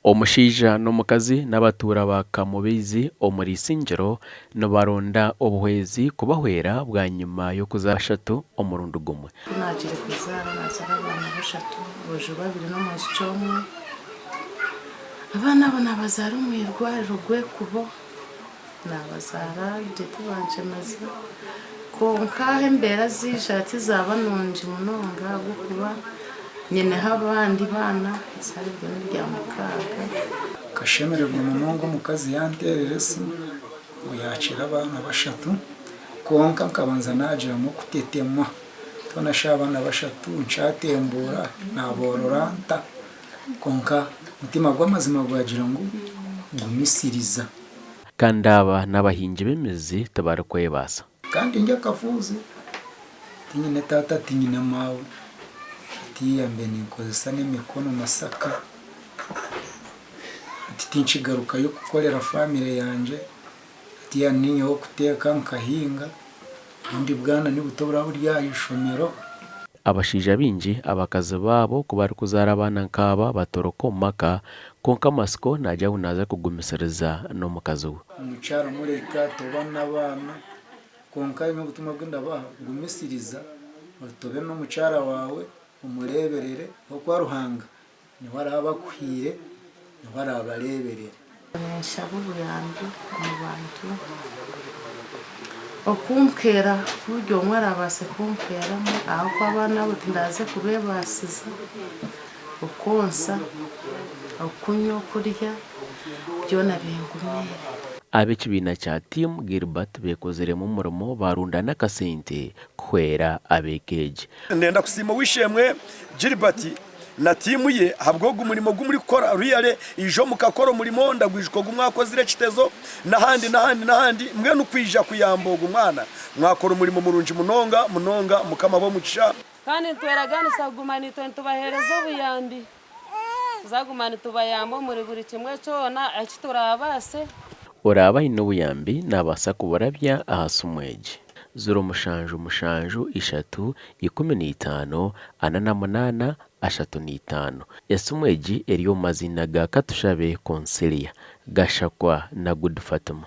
Omushaija n'omukazi n'abatuura ba Kamubeizi omuri Isingiro nibaronda obuhwezi kubahwera bwanyima y'okuzaara bashatu omurundi gumwe. Ku naagiire kuzaara, naazaara abaana bashatu, aboojo babiri n'omwishiki omwe. Abaana abo naabazaara omu irwariro Gwekubo, naabazaara gye tibanshemeza. Kwonka ahu embeera ziija tizaaba nungi munonga ahabw'okuba nyineho abandi baana eizooba n'erya mukaaga. Nkashemererwa munonga omukazi yanteerera esimu ngu yaakiira abaana bashatu kwonka nkabanza naagiramu okutetema hoona shi abaana bashatu nkyatembuura naaboorora nta? Kwonka omutima gw'amazima gwagira ngu gumisiriza. Kandi aba n'abahingi b'emizi tibarikwebaasa. Kandi ndi akafuuzi, tinyine taata tinyine maawe, hatiiya mbe ninkozesa n'emikono masaka, hati tinkigarukayo kukorera famire yangye, hatiiya niinye ow'okuteeka nkahinga, obundi bwana nibuto buraba buri aha ishomero. Abashaija baingi abakazi baabo ku barikuzaara abaana nk'aba batoroka omu maka, kwonka Matsiko naagira ngu naaza kugumisiriza n'omukazi we. Omukyara mureka toba n'abaana kwonka nyowe obutumwa obu ndabaha gumisiriza otobe n'omukyara waawe omureeberere ahabw'okuba Ruhanga niwe araabe akuhaire niwe araabareeberere. Ninshaba obuyambi omu bantu okumpwera ku buri omwe araabaase kumpweramu ahabw'okuba abaana abo tindaaze kubeebaasiza okwonsa, okunywa, okurya byona bingumiire. Ab'ekibiina kya Team Gilbert beekoziremu omurimo baarundana akasente kuhwera ab'eka egi. Ndenda kusiima ow'eishe-emwe Gilbert na tiimu ye ahabw'ogu murimo ogu murikukora really ijo mukakora omurimo ndagwijuka ogu mwakozire ekitezo n'ahandi n'ahandi n'ahandi mbwenu kwija kuyamba ogu mwana mwakora omurimo murungi munonga munonga mukama abe omugisha. Kandi nitweraganisa kuguma naitwe nitubaheereza obuyambi. Tuzaguma nitubayamba omuri buri kimwe kyona eki turaabaase. Oraabe aine obuyambi naabaasa kuburabya aha simu egi, ziro mushanju mushanju ishatu 15 48 35. Esimu egi eri omu maziina ga Katushabe Consilia, Gashakwa na Good Fatima.